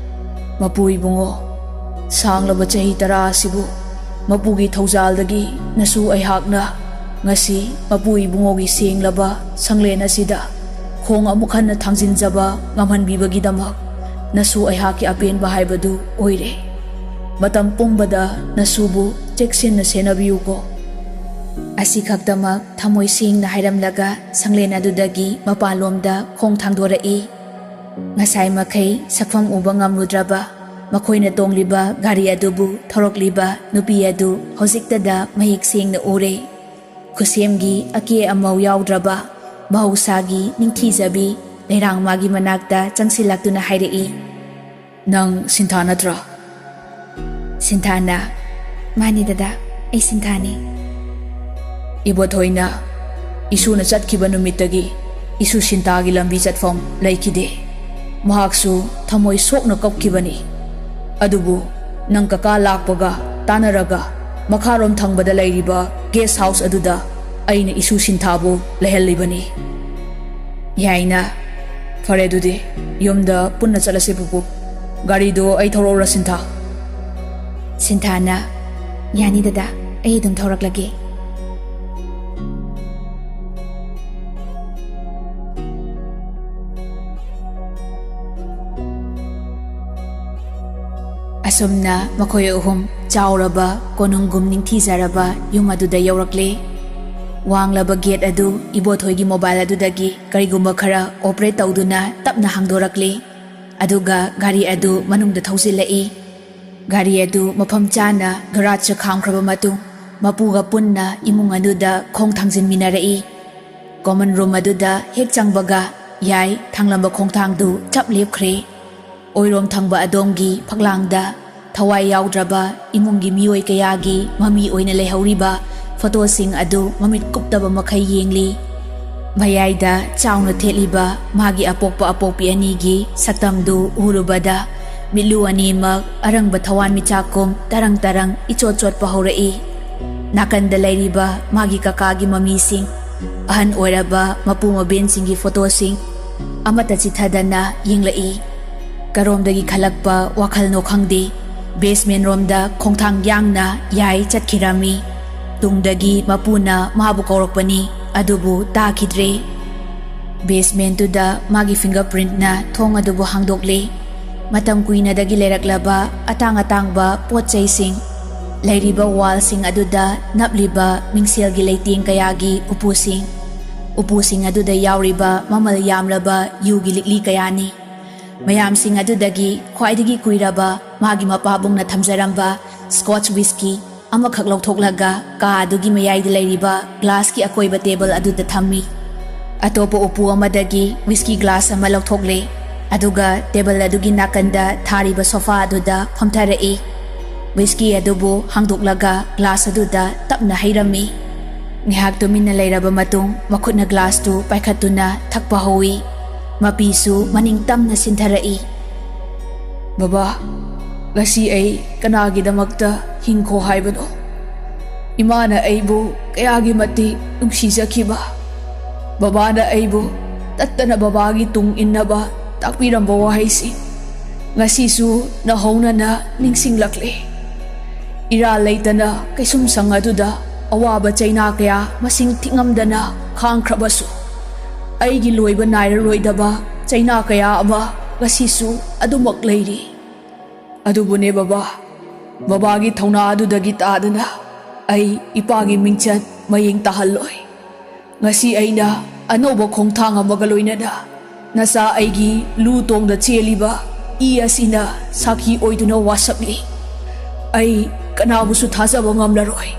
"ꯃꯄꯨ ꯏꯕꯨꯡꯉꯣ, ꯁꯥꯡꯂꯕ ꯆꯍꯤ ꯇꯔꯥ ꯑꯁꯤꯕꯨ ꯃꯄꯨꯒꯤ ꯊꯧꯖꯥꯜꯗꯒꯤ ꯅꯁꯨ ꯑꯩꯍꯥꯛꯅ ꯉꯁꯤ ꯃꯄꯨ ꯏꯕꯨꯡꯉꯣꯒꯤ ꯁꯦꯡꯂꯕ ꯁꯪꯂꯦꯟ ꯑꯁꯤꯗ ꯈꯣꯡ ꯑꯃꯨꯛ ꯍꯟꯅ ꯊꯥꯡꯖꯤꯟꯖꯕ ꯉꯝꯍꯟꯕꯤꯕꯒꯤꯗꯃꯛ ꯅꯁꯨ ꯑꯩꯍꯥꯛꯀꯤ ꯑꯄꯦꯟꯕ ꯍꯥꯏꯕꯗꯨ ꯑꯣꯏꯔꯦ꯫ ꯃꯇꯝ ꯄꯨꯝꯕꯗ ꯅꯁꯨꯕꯨ ꯆꯦꯛꯁꯤꯟꯅ ꯁꯦꯟꯅꯕꯤꯌꯨꯀꯣ꯫ ꯑꯁꯤ ꯈꯛꯇꯃꯛ ꯊꯃꯣꯏ ꯁꯦꯡꯅ ꯍꯥꯏꯔꯝꯂꯒ ꯁꯪꯂꯦꯟ ꯑꯗꯨꯗꯒꯤ ꯃꯄꯥꯟꯂꯣꯝꯗ ꯈꯣꯡ ꯊꯥꯡꯗꯣꯔꯛꯏ꯫ ꯉꯁꯥꯏ ꯃꯈꯩ ꯁꯛꯐꯝ ꯎꯕ ꯉꯝꯂꯨꯗ꯭ꯔꯕ ꯃꯈꯣꯏꯅ ꯇꯣꯡꯂꯤꯕ ꯒꯥꯔꯤ ꯑꯗꯨꯕꯨ ꯊꯧꯔꯛꯂꯤꯕ ꯅꯨꯄꯤ ꯑꯗꯨ ꯍꯧꯖꯤꯛꯇꯗ ꯃꯌꯦꯛ ꯁꯦꯡꯅ ꯎꯔꯦ꯫ ꯈꯨꯠꯁꯦꯝꯒꯤ ꯑꯀꯦ ꯑꯃꯧ ꯌꯥꯎꯗ꯭ꯔꯕ ꯃꯍꯧꯁꯥꯒꯤ ꯅꯤꯡꯊꯤꯖꯕꯤ ꯂꯩꯔꯥꯡ ꯃꯥꯒꯤ ꯃꯅꯥꯛꯇ ꯆꯪꯁꯤꯜꯂꯛꯇꯨꯅ ꯍꯥꯏꯔꯛꯏ, "ꯅꯪ ꯁꯤꯟꯊꯥ ꯅꯠꯇ꯭ꯔꯥ?" ꯁꯤꯟꯊꯥꯅ, "ꯃꯥꯅꯤ ꯗꯗꯥ, ꯑꯩ ꯁꯤꯟꯊꯥꯅꯤ꯫" ꯏꯕꯣꯊꯣꯏꯅ, "ꯏꯁꯨꯅ ꯆꯠꯈꯤꯕ ꯅꯨꯃꯤꯠꯇꯒꯤ ꯏꯁꯨ ꯁꯤꯟꯊꯥꯒꯤ ꯂꯝꯕꯤ ꯆꯠꯐꯝ ꯂꯩꯈꯤꯗꯦ꯫ ꯃꯍꯥꯛꯁꯨ ꯊꯃꯣꯏ ꯁꯣꯛꯅ ꯀꯞꯈꯤꯕꯅꯤ꯫ ꯑꯗꯨꯕꯨ ꯅꯪ ꯀꯀꯥ ꯂꯥꯛꯄꯒ ꯇꯥꯟꯅꯔꯒ ꯃꯈꯥꯔꯣꯝ ꯊꯪꯕꯗ ꯂꯩꯔꯤꯕ ꯒꯦꯁ ꯍꯥꯎꯁ ꯑꯗꯨꯗ ꯑꯩꯅ ꯏꯁꯨ ꯁꯤꯟꯊꯥꯕꯨ ꯂꯩꯍꯜꯂꯤꯕꯅꯤ꯫" "ꯌꯥꯏꯅ꯫ ꯐꯔꯦ ꯑꯗꯨꯗꯤ, ꯌꯨꯝꯗ ꯄꯨꯟꯅ ꯆꯠꯂꯁꯤ ꯄꯨꯄꯨ꯫ ꯒꯥꯔꯤꯗꯣ ꯑꯩ ꯊꯧꯔꯛꯎꯔꯥ ꯁꯤꯟꯊꯥ?" ꯁꯤꯟꯊꯥꯅ, "ꯌꯥꯅꯤ ꯗꯗꯥ, ꯑꯩ ꯑꯗꯨꯝ ꯊꯧꯔꯛꯂꯒꯦ꯫" ꯑꯁꯨꯝꯅ ꯃꯈꯣꯏ ꯑꯍꯨꯝ ꯆꯥꯎꯔꯕ ꯀꯣꯅꯨꯡꯒꯨꯝ ꯅꯤꯡꯊꯤꯖꯔꯕ ꯌꯨꯝ ꯑꯗꯨꯗ ꯌꯧꯔꯛꯂꯦ꯫ ꯋꯥꯡꯂꯕ ꯒꯦꯠ ꯑꯗꯨ ꯏꯕꯣꯊꯣꯏꯒꯤ ꯃꯣꯕꯥꯏꯜ ꯑꯗꯨꯗꯒꯤ ꯀꯔꯤꯒꯨꯝꯕ ꯈꯔ ꯑꯣꯄꯔꯦꯠ ꯇꯧꯗꯨꯅ ꯇꯞꯅ ꯍꯥꯡꯗꯣꯔꯛꯂꯦ꯫ ꯑꯗꯨꯒ ꯒꯥꯔꯤ ꯑꯗꯨ ꯃꯅꯨꯡꯗ ꯊꯧꯖꯤꯜꯂꯛꯏ꯫ ꯒꯥꯔꯤ ꯑꯗꯨ ꯃꯐꯝ ꯆꯥꯅ ꯒꯔꯥꯖꯇ ꯈꯥꯝꯈ꯭ꯔꯕ ꯃꯇꯨꯡ, ꯃꯄꯨꯒ ꯄꯨꯟꯅ ꯏꯃꯨꯡ ꯑꯗꯨꯗ ꯈꯣꯡ ꯊꯥꯡꯖꯤꯟꯃꯤꯟꯅꯔꯛꯏ꯫ ꯀꯣꯃꯟ ꯔꯨꯝ ꯑꯗꯨꯗ ꯍꯦꯛ ꯆꯪꯕꯒ, ꯌꯥꯏ, ꯊꯥꯡꯂꯝꯕ ꯈꯣꯡꯊꯥꯡꯗꯨ ꯆꯞ ꯂꯦꯞꯈ꯭ꯔꯦ꯫ ꯑꯣꯏꯔꯣꯝ ꯊꯪꯕ ꯑꯗꯣꯝꯒꯤ ꯐꯛꯂꯥꯡꯗ ꯊꯋꯥꯏ ꯌꯥꯎꯗ꯭ꯔꯕ ꯏꯃꯨꯡꯒꯤ ꯃꯤꯑꯣꯏ ꯀꯌꯥꯒꯤ ꯃꯃꯤ ꯑꯣꯏꯅ ꯂꯩꯍꯧꯔꯤꯕ ꯐꯣꯇꯣꯁꯤꯡ ꯑꯗꯨ ꯃꯃꯤꯠ ꯀꯨꯞꯇꯕ ꯃꯈꯩ ꯌꯦꯡꯂꯤ꯫ ꯃꯌꯥꯏꯗ ꯆꯥꯎꯅ ꯊꯦꯠꯂꯤꯕ ꯃꯥꯒꯤ ꯑꯄꯣꯛꯄ ꯑꯄꯣꯛꯄꯤ ꯑꯅꯤꯒꯤ ꯁꯛꯇꯝꯗꯨ ꯎꯔꯨꯕꯗ, ꯃꯤꯠꯂꯨ ꯑꯅꯤꯃꯛ ꯑꯔꯪꯕ ꯊꯋꯥꯟꯃꯤꯆꯥꯛꯀꯨꯝ ꯇꯔꯪ ꯇꯔꯪ ꯏꯆꯣꯠ ꯆꯣꯠꯄ ꯍꯧꯔꯛꯏ꯫ ꯅꯥꯀꯟꯗ ꯂꯩꯔꯤꯕ ꯃꯥꯒꯤ ꯀꯀꯥꯒꯤ ꯃꯃꯤꯁꯤꯡ, ꯑꯍꯟ ꯑꯣꯏꯔꯕ ꯃꯄꯨ ꯃꯕꯦꯟꯁꯤꯡꯒꯤ ꯐꯣꯇꯣꯁꯤꯡ, ꯑꯃꯠꯇ ꯆꯤꯊꯗꯅ ꯌꯦꯡꯂꯛꯏ꯫ ꯀꯔꯣꯝꯗꯒꯤ ꯈꯜꯂꯛꯄ ꯋꯥꯈꯜꯅꯣ ꯈꯪꯗꯦ, ꯕꯦꯁꯃꯦꯟ ꯔꯣꯝꯗ ꯈꯣꯡꯊꯥꯡ ꯌꯥꯡꯅ ꯌꯥꯏ ꯆꯠꯈꯤꯔꯝꯃꯤ꯫ ꯇꯨꯡꯗꯒꯤ ꯃꯄꯨꯅ ꯃꯥꯕꯨ ꯀꯧꯔꯛꯄꯅꯤ, ꯑꯗꯨꯕꯨ ꯇꯥꯈꯤꯗ꯭ꯔꯦ꯫ ꯕꯦꯁꯃꯦꯟꯗꯨꯗ ꯃꯥꯒꯤ ꯐꯤꯡꯒꯔ ꯄ꯭ꯔꯤꯟꯠꯅ ꯊꯣꯡ ꯑꯗꯨꯕꯨ ꯍꯥꯡꯗꯣꯛꯂꯦ꯫ ꯃꯇꯝ ꯀꯨꯏꯅꯗꯒꯤ ꯂꯩꯔꯛꯂꯕ ꯑꯇꯥꯡ ꯑꯇꯥꯡꯕ ꯄꯣꯠ ꯆꯩꯁꯤꯡ, ꯂꯩꯔꯤꯕ ꯋꯥꯜꯁꯤꯡ ꯑꯗꯨꯗ ꯅꯞꯂꯤꯕ ꯃꯤꯡꯁꯦꯜꯒꯤ ꯂꯩꯇꯦꯡ ꯀꯌꯥꯒꯤ ꯎꯄꯨꯁꯤꯡ, ꯎꯄꯨꯁꯤꯡ ꯑꯗꯨꯗ ꯌꯥꯎꯔꯤꯕ ꯃꯃꯜ ꯌꯥꯝꯂꯕ ꯌꯨꯒꯤ ꯂꯤꯛꯂꯤ ꯀꯌꯥꯅꯤ꯫ ꯃꯌꯥꯝꯁꯤꯡ ꯑꯗꯨꯗꯒꯤ ꯈ꯭ꯋꯥꯏꯗꯒꯤ ꯀꯨꯏꯔꯕ ꯃꯥꯒꯤ ꯃꯄꯥꯕꯨꯡꯅ ꯊꯝꯖꯔꯝꯕ ꯁ꯭ꯀꯣꯠꯆ ꯋꯤꯁꯀꯤ ꯑꯃꯈꯛ ꯂꯧꯊꯣꯛꯂꯒ ꯀꯥ ꯑꯗꯨꯒꯤ ꯃꯌꯥꯏꯗ ꯂꯩꯔꯤꯕ ꯒ꯭ꯂꯥꯁꯀꯤ ꯑꯀꯣꯏꯕ ꯇꯦꯕꯜ ꯑꯗꯨꯗ ꯊꯝꯃꯤ꯫ ꯑꯇꯣꯞꯄ ꯎꯄꯨ ꯑꯃꯗꯒꯤ ꯋꯤꯁꯀꯤ ꯒ꯭ꯂꯥꯁ ꯑꯃ ꯂꯧꯊꯣꯛꯂꯦ, ꯑꯗꯨꯒ ꯇꯦꯕꯜ ꯑꯗꯨꯒꯤ ꯅꯥꯀꯟꯗ ꯊꯥꯔꯤꯕ ꯁꯣꯐꯥ ꯑꯗꯨꯗ ꯐꯝꯊꯔꯛꯏ꯫ ꯋꯤꯁꯀꯤ ꯑꯗꯨꯕꯨ ꯍꯥꯡꯗꯣꯛꯂꯒ ꯒ꯭ꯂꯥꯁ ꯑꯗꯨꯗ ꯇꯞꯅ ꯍꯩꯔꯝꯃꯤ꯫ ꯉꯥꯏꯍꯥꯛ ꯇꯨꯃꯤꯟꯅ ꯂꯩꯔꯕ ꯃꯇꯨꯡ, ꯃꯈꯨꯠꯅ ꯒ꯭ꯂꯥꯁꯇꯨ ꯄꯥꯏꯈꯠꯇꯨꯅ ꯊꯛꯄ ꯍꯧꯏ꯫ ꯃꯄꯤꯁꯨ ꯃꯅꯤꯡ ꯇꯝꯅ ꯁꯤꯟꯊꯔꯛꯏ꯫ "ꯕꯕꯥ, ꯉꯁꯤ ꯑꯩ ꯀꯅꯥꯒꯤꯗꯃꯛꯇ ꯍꯤꯡꯈꯣ ꯍꯥꯏꯕꯅꯣ? ꯏꯃꯥꯅ ꯑꯩꯕꯨ ꯀꯌꯥꯒꯤ ꯃꯇꯤꯛ ꯅꯨꯡꯁꯤꯖꯈꯤꯕ, ꯕꯕꯥꯅ ꯑꯩꯕꯨ ꯇꯠꯇꯅ ꯕꯕꯥꯒꯤ ꯇꯨꯡ ꯏꯟꯅꯕ ꯇꯥꯛꯄꯤꯔꯝꯕ ꯋꯥꯍꯩꯁꯤꯡ ꯉꯁꯤꯁꯨ ꯅꯧꯍꯧꯅꯅ ꯅꯤꯡꯁꯤꯡꯂꯛꯂꯦ꯫ ꯏꯔꯥꯜ ꯂꯩꯇꯅ ꯀꯩꯁꯨꯝꯁꯪ ꯑꯗꯨꯗ ꯑꯋꯥꯕ ꯆꯩꯅꯥ ꯀꯌꯥ ꯃꯁꯤꯡ ꯊꯤꯉꯝꯗꯅ ꯈꯥꯡꯈ꯭ꯔꯕꯁꯨ, ꯑꯩꯒꯤ ꯂꯣꯏꯕ ꯅꯥꯏꯔꯔꯣꯏꯗꯕ ꯆꯩꯅꯥ ꯀꯌꯥ ꯑꯃ ꯉꯁꯤꯁꯨ ꯑꯗꯨꯃꯛ ꯂꯩꯔꯤ꯫ ꯑꯗꯨꯕꯨꯅꯦ ꯕꯕꯥ, ꯕꯕꯥꯒꯤ ꯊꯧꯅꯥ ꯑꯗꯨꯗꯒꯤ ꯇꯥꯗꯅ ꯑꯩ ꯏꯄꯥꯒꯤ ꯃꯤꯡꯆꯠ ꯃꯌꯦꯡ ꯇꯥꯍꯜꯂꯣꯏ꯫ ꯉꯁꯤ ꯑꯩꯅ ꯑꯅꯧꯕ ꯈꯣꯡꯊꯥꯡ ꯑꯃꯒ ꯂꯣꯏꯅꯅ ꯅꯆꯥ ꯑꯩꯒꯤ ꯂꯨ ꯇꯣꯡꯗ ꯆꯦꯜꯂꯤꯕ ꯏ ꯑꯁꯤꯅ ꯁꯥꯈꯤ ꯑꯣꯏꯗꯨꯅ ꯋꯥꯁꯛꯂꯤ꯫ ꯑꯩ ꯀꯅꯥꯕꯨꯁꯨ ꯊꯥꯖꯕ ꯉꯝꯂꯔꯣꯏ꯫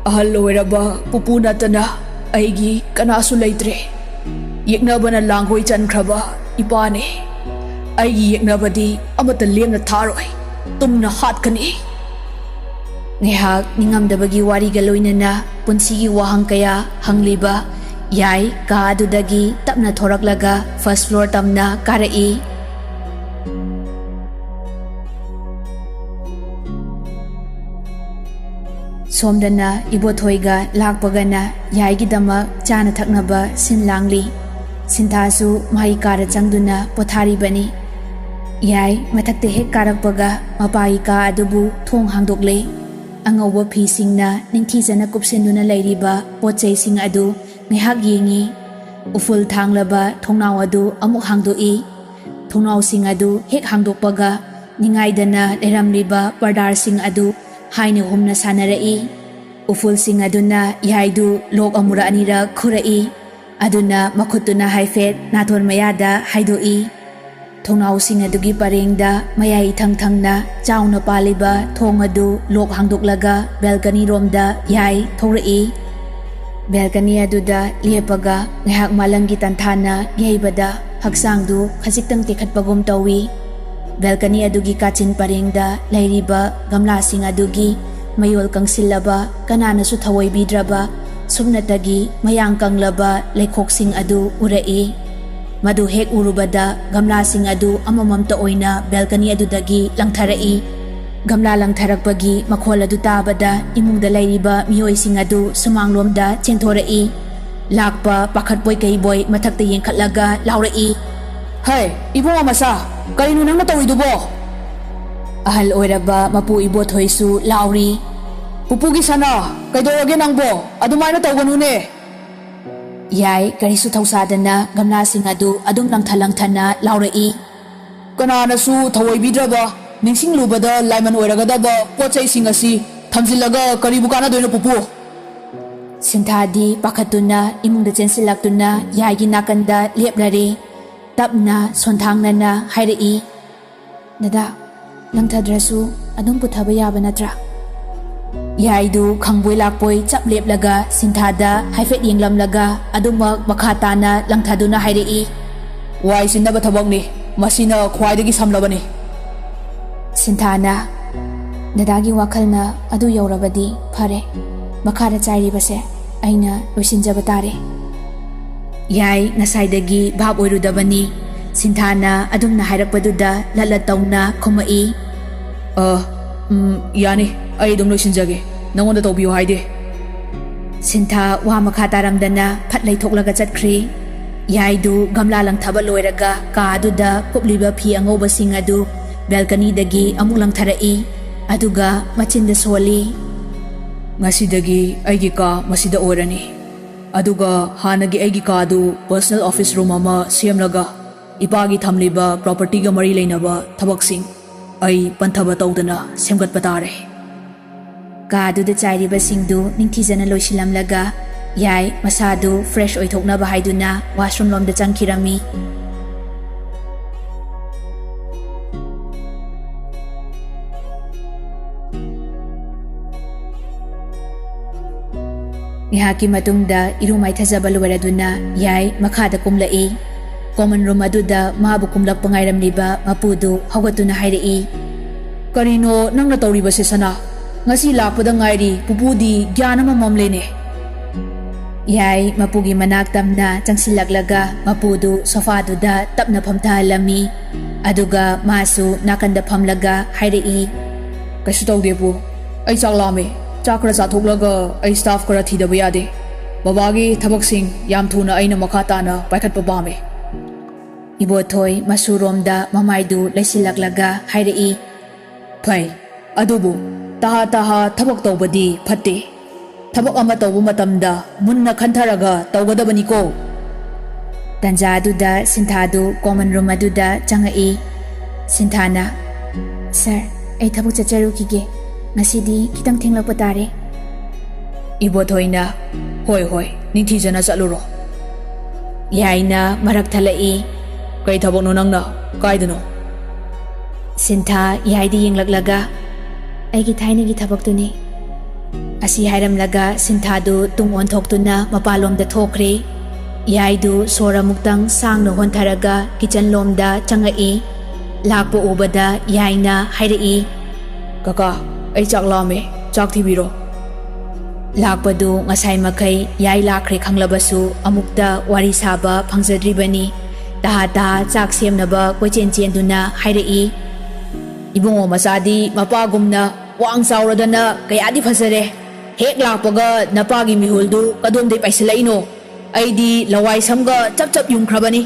ꯑꯍꯜ ꯑꯣꯏꯔꯕ ꯄꯨꯄꯨ ꯅꯠꯇꯅ ꯑꯩꯒꯤ ꯀꯅꯥꯁꯨ ꯂꯩꯇ꯭ꯔꯦ꯫ ꯌꯦꯛꯅꯕꯅ ꯂꯥꯡꯒꯣꯏ ꯆꯟꯈ꯭ꯔꯕ ꯏꯄꯥꯅꯦ꯫ ꯑꯩꯒꯤ ꯌꯦꯛꯅꯕꯗꯤ ꯑꯃꯠꯇ ꯂꯦꯝꯅ ꯊꯥꯔꯣꯏ, ꯇꯨꯝꯅ ꯍꯥꯠꯀꯅꯤ꯫" ꯉꯥꯏꯍꯥꯛ ꯅꯤꯡꯉꯝꯗꯕꯒꯤ ꯋꯥꯔꯤꯒ ꯂꯣꯏꯅꯅ ꯄꯨꯟꯁꯤꯒꯤ ꯋꯥꯍꯪ ꯀꯌꯥ ꯍꯪꯂꯤꯕ ꯌꯥꯏ ꯀꯥ ꯑꯗꯨꯗꯒꯤ ꯇꯞꯅ ꯊꯣꯔꯛꯂꯒ ꯐꯥꯔꯁꯠ ꯐ꯭ꯂꯣꯔ ꯇꯝꯅ ꯀꯥꯔꯛꯏ꯫ ꯁꯣꯝꯗꯅ ꯏꯕꯣꯊꯣꯏꯒ ꯂꯥꯛꯄꯒꯅ ꯌꯥꯏꯒꯤꯗꯃꯛ ꯆꯥꯅ ꯊꯛꯅꯕ ꯁꯤꯟ ꯂꯥꯡꯂꯤ꯫ ꯁꯤꯟꯊꯥꯁꯨ ꯃꯍꯩ ꯀꯥꯔ ꯆꯪꯗꯨꯅ ꯄꯣꯊꯥꯔꯤꯕꯅꯤ꯫ ꯌꯥꯏ, ꯃꯊꯛꯇ ꯍꯦꯛ ꯀꯥꯔꯛꯄꯒ ꯃꯄꯥꯒꯤ ꯀꯥ ꯑꯗꯨꯕꯨ ꯊꯣꯡ ꯍꯥꯡꯗꯣꯛꯂꯦ꯫ ꯑꯉꯧꯕ ꯐꯤꯁꯤꯡꯅ ꯅꯤꯡꯊꯤꯖꯅ ꯀꯨꯞꯁꯤꯟꯗꯨꯅ ꯂꯩꯔꯤꯕ ꯄꯣꯠ ꯆꯩꯁꯤꯡ ꯑꯗꯨ ꯉꯥꯏꯍꯥꯛ ꯌꯦꯡꯏ꯫ ꯎꯐꯨꯜ ꯊꯥꯡꯂꯕ ꯊꯣꯡꯅꯥꯎ ꯑꯗꯨ ꯑꯃꯨꯛ ꯍꯥꯡꯗꯣꯛꯏ꯫ ꯊꯣꯡꯅꯥꯎꯁꯤꯡ ꯑꯗꯨ ꯍꯦꯛ ꯍꯥꯡꯗꯣꯛꯄꯒ ꯅꯤꯡꯉꯥꯏꯗꯅ ꯂꯩꯔꯝꯂꯤꯕ ꯄꯔꯗꯥꯔꯁꯤꯡ ꯑꯗꯨ ꯍꯥꯏꯅ ꯍꯨꯝꯅ ꯁꯥꯟꯅꯔꯛꯏ꯫ ꯎꯐꯨꯜꯁꯤꯡ ꯑꯗꯨꯅ ꯌꯥꯏꯗꯨ ꯂꯣꯛ ꯑꯃꯨꯔꯛ ꯑꯅꯤꯔꯛ ꯈꯨꯔꯛꯏ꯫ ꯑꯗꯨꯅ ꯃꯈꯨꯠꯇꯨꯅ ꯍꯥꯏꯐꯦꯠ ꯅꯥꯇꯣꯟ ꯃꯌꯥꯗ ꯍꯥꯏꯗꯣꯛꯏ꯫ ꯊꯣꯡꯅꯥꯎꯁꯤꯡ ꯑꯗꯨꯒꯤ ꯄꯔꯦꯡꯗ ꯃꯌꯥꯏ ꯏꯊꯪ ꯊꯪꯅ ꯆꯥꯎꯅ ꯄꯥꯜꯂꯤꯕ ꯊꯣꯡ ꯑꯗꯨ ꯂꯣꯛ ꯍꯥꯡꯗꯣꯛꯂꯒ ꯕꯦꯜꯀꯅꯤ ꯔꯣꯝꯗ ꯌꯥꯏ ꯊꯣꯛꯂꯛꯏ꯫ ꯕꯦꯜꯀꯅꯤ ꯑꯗꯨꯗ ꯂꯦꯞꯄꯒ ꯉꯥꯏꯍꯥꯛ ꯃꯥꯂꯪꯒꯤ ꯇꯟꯊꯥꯅ ꯌꯩꯕꯗ ꯍꯛꯆꯥꯡꯗꯨ ꯈꯖꯤꯛꯇꯪ ꯇꯦꯛꯈꯠꯄꯒꯨꯝ ꯇꯧꯏ꯫ ꯕꯦꯜꯀꯅꯤ ꯑꯗꯨꯒꯤ ꯀꯥꯆꯤꯟ ꯄꯔꯦꯡꯗ ꯂꯩꯔꯤꯕ ꯒꯝꯂꯥꯁꯤꯡ ꯑꯗꯨꯒꯤ ꯃꯌꯣꯜ ꯀꯪꯁꯤꯜꯂꯕ, ꯀꯅꯥꯅꯁꯨ ꯊꯑꯣꯏꯕꯤꯗ꯭ꯔꯕ ꯁꯨꯞꯅꯇꯒꯤ ꯃꯌꯥꯡ ꯀꯪꯂꯕ ꯂꯩꯈꯣꯛꯁꯤꯡ ꯑꯗꯨ ꯎꯔꯛꯏ꯫ ꯃꯗꯨ ꯍꯦꯛ ꯎꯔꯨꯕꯗ ꯒꯝꯂꯥꯁꯤꯡ ꯑꯗꯨ ꯑꯃꯃꯝꯇ ꯑꯣꯏꯅ ꯕꯦꯜꯀꯅꯤ ꯑꯗꯨꯗꯒꯤ ꯂꯪꯊꯔꯛꯏ꯫ ꯒꯝꯂꯥ ꯂꯪꯊꯔꯛꯄꯒꯤ ꯃꯈꯣꯜ ꯑꯗꯨ ꯇꯥꯕꯗ ꯏꯃꯨꯡꯗ ꯂꯩꯔꯤꯕ ꯃꯤꯑꯣꯏꯁꯤꯡ ꯑꯗꯨ ꯁꯨꯃꯥꯡꯂꯣꯝꯗ ꯆꯦꯟꯊꯣꯔꯛꯏ꯫ ꯂꯥꯛꯄ ꯄꯥꯈꯠꯄꯣꯏ ꯀꯩꯕꯣꯏ ꯃꯊꯛꯇ ꯌꯦꯡꯈꯠꯂꯒ ꯂꯥꯎꯔꯛꯏ꯫ "ꯍꯦ, ꯏꯕꯨꯡꯉꯣ ꯃꯆꯥ, ꯀꯔꯤꯅꯣ ꯅꯪꯅ ꯇꯧꯔꯤꯗꯨꯕꯣ?" ꯑꯍꯜ ꯑꯣꯏꯔꯕ ꯃꯄꯨ ꯏꯕꯣꯊꯣꯏꯁꯨ ꯂꯥꯎꯔꯤ꯫ "ꯄꯨꯄꯨꯒꯤ ꯁꯅꯥ, ꯀꯩꯗꯧꯔꯒꯦ ꯅꯪꯕꯣ? ꯑꯗꯨꯃꯥꯏꯅ ꯇꯧꯒꯅꯨꯅꯦ!" ꯌꯥꯏ ꯀꯔꯤꯁꯨ ꯊꯧꯁꯥꯗꯅ ꯒꯝꯂꯥꯁꯤꯡ ꯑꯗꯨ ꯑꯗꯨꯝ ꯂꯪꯊ ꯂꯪꯊꯅ ꯂꯥꯎꯔꯛꯏ꯫ "ꯀꯅꯥꯅꯁꯨ ꯊꯑꯣꯏꯕꯤꯗ꯭ꯔꯕ, ꯅꯤꯡꯁꯤꯡꯂꯨꯕꯗ ꯂꯥꯏꯃꯟ ꯑꯣꯏꯔꯒꯗꯕ ꯄꯣꯠ ꯆꯩꯁꯤꯡ ꯑꯁꯤ ꯊꯝꯖꯤꯜꯂꯒ ꯀꯔꯤꯕꯨ ꯀꯥꯟꯅꯗꯣꯏꯅꯣ, ꯄꯨꯄꯨ?" ꯁꯤꯟꯊꯥꯗꯤ ꯄꯥꯈꯠꯇꯨꯅ ꯏꯃꯨꯡꯗ ꯆꯦꯟꯁꯤꯜꯂꯛꯇꯨꯅ ꯌꯥꯏꯒꯤ ꯅꯥꯀꯟꯗ ꯂꯦꯞꯂꯔꯦ꯫ ꯇꯞꯅ ꯁꯣꯟꯊꯥꯡꯅꯅ ꯍꯥꯏꯔꯛꯏ, "ꯗꯗꯥ, ꯂꯪꯊꯗ꯭ꯔꯁꯨ ꯑꯗꯨꯝ ꯄꯨꯊꯕ ꯌꯥꯕ ꯅꯠꯇ꯭ꯔꯥ?" ꯌꯥꯏꯗꯨ ꯈꯪꯕꯣꯏ ꯂꯥꯛꯄꯣꯏ ꯆꯞ ꯂꯦꯞꯂꯒ ꯁꯤꯟꯊꯥꯗ ꯍꯥꯏꯐꯦꯠ ꯌꯦꯡꯂꯝꯂꯒ ꯑꯗꯨꯃꯛ ꯃꯈꯥ ꯇꯥꯅ ꯂꯪꯊꯗꯨꯅ ꯍꯥꯏꯔꯛꯏ꯫ "ꯋꯥꯏ ꯆꯤꯟꯅꯕ ꯊꯕꯛꯅꯤ꯫ ꯃꯁꯤꯅ ꯈ꯭ꯋꯥꯏꯗꯒꯤ ꯁꯝꯂꯕꯅꯤ꯫" ꯁꯤꯟꯊꯥꯅ, "ꯗꯗꯥꯒꯤ ꯋꯥꯈꯜꯅ ꯑꯗꯨ ꯌꯧꯔꯕꯗꯤ ꯐꯔꯦ꯫ ꯃꯈꯥꯗ ꯆꯥꯏꯔꯤꯕꯁꯦ ꯑꯩꯅ ꯂꯣꯏꯁꯤꯟꯖꯕ ꯇꯥꯔꯦ꯫" ꯌꯥꯏ ꯉꯁꯥꯏꯗꯒꯤ ꯚꯥꯞ ꯑꯣꯏꯔꯨꯗꯕꯅꯤ꯫ ꯁꯤꯟꯊꯥꯅ ꯑꯗꯨꯝꯅ ꯍꯥꯏꯔꯛꯄꯗꯨꯗ ꯂꯠꯂꯠ ꯇꯧꯅ ꯈꯨꯝꯃꯛꯏ꯫ "ꯑ, ꯎꯝ, ꯌꯥꯅꯤ꯫ ꯑꯩ ꯑꯗꯨꯝ ꯂꯣꯏꯁꯤꯟꯖꯒꯦ꯫ ꯅꯉꯣꯟꯗ ꯇꯧꯕꯤꯌꯨ ꯍꯥꯏꯗꯦ꯫" ꯁꯤꯟꯊꯥ ꯋꯥ ꯃꯈꯥ ꯇꯥꯔꯝꯗꯅ ꯐꯠ ꯂꯩꯊꯣꯛꯂꯒ ꯆꯠꯈ꯭ꯔꯦ꯫ ꯌꯥꯏꯗꯨ ꯒꯝꯂꯥ ꯂꯪꯊꯕ ꯂꯣꯏꯔꯒ ꯀꯥ ꯑꯗꯨꯗ ꯀꯨꯞꯂꯤꯕ ꯐꯤ ꯑꯉꯧꯕꯁꯤꯡ ꯑꯗꯨ ꯕꯦꯜꯀꯅꯤꯗꯒꯤ ꯑꯃꯨꯛ ꯂꯪꯊꯔꯛꯏ꯫ ꯑꯗꯨꯒ ꯃꯆꯤꯟꯗ ꯁꯣꯜꯂꯤ꯫ "ꯉꯁꯤꯗꯒꯤ ꯑꯩꯒꯤ ꯀꯥ ꯃꯁꯤꯗ ꯑꯣꯏꯔꯅꯤ꯫ ꯑꯗꯨꯒ ꯍꯥꯟꯅꯒꯤ ꯑꯩꯒꯤ ꯀꯥꯗꯨ personal office room ꯑꯃ ꯁꯦꯝꯂꯒ ꯏꯄꯥꯒꯤ ꯊꯝꯂꯤꯕ propertyꯒ ꯃꯔꯤ ꯂꯩꯅꯕ ꯊꯕꯛꯁꯤꯡ ꯑꯩ ꯄꯟꯊꯕ ꯇꯧꯗꯅ ꯁꯦꯝꯒꯠꯄ ꯇꯥꯔꯦ꯫" ꯀꯥ ꯑꯗꯨꯗ ꯆꯥꯏꯔꯤꯕꯁꯤꯡꯗꯨ ꯅꯤꯡꯊꯤꯖꯅ ꯂꯣꯏꯁꯤꯜꯂꯝꯂꯒ ꯌꯥꯏ ꯃꯁꯥꯗꯨ fresh ꯑꯣꯏꯊꯣꯛꯅꯕ ꯍꯥꯏꯗꯨꯅ washroom ꯂꯣꯝꯗ ꯆꯪꯈꯤꯔꯝꯃꯤ꯫ ꯉꯥꯏꯍꯥꯛꯀꯤ ꯃꯇꯨꯡꯗ ꯏꯔꯨ ꯃꯥꯏꯊꯖꯕ ꯂꯣꯏꯔꯗꯨꯅ ꯌꯥꯏ ꯃꯈꯥꯗ ꯀꯨꯝꯂꯛꯏ꯫ Common room ꯑꯗꯨꯗ ꯃꯥꯕꯨ ꯀꯨꯝꯂꯛꯄ ꯉꯥꯏꯔꯝꯂꯤꯕ ꯃꯄꯨꯗꯨ ꯍꯧꯒꯠꯇꯨꯅ ꯍꯥꯏꯔꯛꯏ꯫ "ꯀꯔꯤꯅꯣ ꯅꯪꯅ ꯇꯧꯔꯤꯕꯁꯦ, ꯁꯅꯥ? ꯉꯁꯤ ꯂꯥꯛꯄꯗ ꯉꯥꯏꯔꯤ, ꯄꯨꯄꯨꯗꯤ ꯒ꯭ꯌꯥꯟ ꯑꯃ ꯃꯝꯂꯦꯅꯦ꯫" ꯌꯥꯏ ꯃꯄꯨꯒꯤ ꯃꯅꯥꯛ ꯇꯝꯅ ꯆꯪꯁꯤꯜꯂꯛꯂꯒ ꯃꯄꯨꯗꯨ sofaꯗꯨꯗ ꯇꯞꯅ ꯐꯝꯊꯍꯜꯂꯝꯃꯤ꯫ ꯑꯗꯨꯒ ꯃꯥꯁꯨ ꯅꯥꯀꯟꯗ ꯐꯝꯂꯒ ꯍꯥꯏꯔꯛꯏ꯫ "ꯀꯩꯁꯨ ꯇꯧꯗꯦ, ꯄꯨ꯫ ꯑꯩ ꯆꯥꯛ ꯂꯥꯝꯃꯦ꯫ ꯆꯥꯛ ꯈꯔ ꯆꯥꯊꯣꯛꯂꯒ ꯑꯩ staff ꯈꯔ ꯊꯤꯗꯕ ꯌꯥꯗꯦ꯫ ꯕꯕꯥꯒꯤ ꯊꯕꯛꯁꯤꯡ ꯌꯥꯝ ꯊꯨꯅ ꯑꯩꯅ ꯃꯈꯥ ꯇꯥꯅ ꯄꯥꯏꯈꯠꯄ ꯄꯥꯝꯃꯦ꯫" ꯏꯕꯣꯊꯣꯏ ꯃꯁꯨꯔꯣꯝꯗ ꯃꯃꯥꯏꯗꯨ ꯂꯩꯁꯤꯜꯂꯛꯂꯒ ꯍꯥꯏꯔꯛꯏ꯫ "ꯐꯩ, ꯑꯗꯨꯕꯨ ꯇꯍꯥ ꯇꯍꯥ ꯊꯕꯛ ꯇꯧꯕꯗꯤ ꯐꯠꯇꯦ꯫ ꯊꯕꯛ ꯑꯃ ꯇꯧꯕ ꯃꯇꯝꯗ ꯃꯨꯟꯅ ꯈꯟꯊꯔꯒ ꯇꯧꯒꯗꯕꯅꯤꯀꯣ꯫" ꯇꯟꯖꯥꯗꯨꯗ ꯁꯤꯟꯊꯥꯗꯨ common room ꯑꯗꯨꯗ ꯆꯪꯉꯛꯏ꯫ ꯁꯤꯟꯊꯥꯅ, "Sir, ꯑꯩ ꯊꯕꯛ ꯆꯠꯆꯔꯨꯈꯤꯒꯦ꯫ ꯉꯁꯤꯗꯤ ꯈꯤꯇꯪ ꯊꯦꯡꯂꯛꯄ ꯇꯥꯔꯦ꯫" ꯏꯕꯣꯊꯣꯏꯅ, "ꯍꯣꯏ, ꯍꯣꯏ, ꯅꯤꯡꯊꯤꯖꯅ ꯆꯠꯂꯨꯔꯣ꯫" ꯌꯥꯏꯅ ꯃꯔꯛ ꯊꯠꯂꯛꯏ꯫ "ꯀꯩ ꯊꯕꯛꯅꯣ ꯅꯪꯅ? ꯀꯥꯏꯗꯅꯣ?" ꯁꯤꯟꯊꯥ ꯌꯥꯏꯗ ꯌꯦꯡꯂꯛꯂꯒ, "ꯑꯩꯒꯤ ꯊꯥꯏꯅꯒꯤ ꯊꯕꯛꯇꯨꯅꯤ꯫" ꯑꯁꯤ ꯍꯥꯏꯔꯝꯂꯒ ꯁꯤꯟꯊꯥꯗꯨ ꯇꯨꯡ ꯑꯣꯟꯊꯣꯛꯇꯨꯅ ꯃꯄꯥꯟꯂꯣꯝꯗ ꯊꯣꯛꯈ꯭ꯔꯦ꯫ ꯌꯥꯏꯗꯨ ꯁꯣꯔ ꯑꯃꯨꯛꯇꯪ ꯁꯥꯡꯅ ꯍꯣꯟꯊꯔꯒ kitchen ꯂꯣꯝꯗ ꯆꯪꯉꯛꯏ꯫ ꯂꯥꯛꯄ ꯎꯕꯗ ꯌꯥꯏꯅ ꯍꯥꯏꯔꯛꯏ꯫ "ꯀꯀꯥ, ꯑꯩ ꯆꯥꯛ ꯂꯥꯝꯃꯦ, ꯆꯥꯛ ꯊꯤꯕꯤꯔꯣ꯫" ꯂꯥꯛꯄꯗꯨ ꯉꯁꯥꯏ ꯃꯈꯩ ꯌꯥꯏ ꯂꯥꯛꯈ꯭ꯔꯦ ꯈꯪꯂꯕꯁꯨ ꯑꯃꯨꯛꯇ ꯋꯥꯔꯤ ꯁꯥꯕ ꯐꯪꯖꯗ꯭ꯔꯤꯕꯅꯤ꯫ ꯇꯍꯥ ꯇꯍꯥ ꯆꯥꯛ ꯁꯦꯝꯅꯕ ꯀꯣꯏꯆꯦꯟ ꯆꯦꯟꯗꯨꯅ ꯍꯥꯏꯔꯛꯏ꯫ "ꯏꯕꯨꯡꯉꯣ ꯃꯆꯥꯗꯤ ꯃꯄꯥꯒꯨꯝꯅ ꯋꯥꯡ ꯆꯥꯎꯔꯗꯅ ꯀꯌꯥꯗꯤ ꯐꯖꯔꯦ꯫ ꯍꯦꯛ ꯂꯥꯛꯄꯒ ꯅꯄꯥꯒꯤ ꯃꯤꯍꯨꯜꯗꯨ ꯀꯗꯣꯝꯗꯩ ꯄꯥꯏꯁꯤꯜꯂꯛꯏꯅꯣ?" ꯑꯩꯗꯤ ꯂꯋꯥꯏ ꯁꯝꯒ ꯆꯞ ꯆꯞ ꯌꯨꯡꯈ꯭ꯔꯕꯅꯤ꯫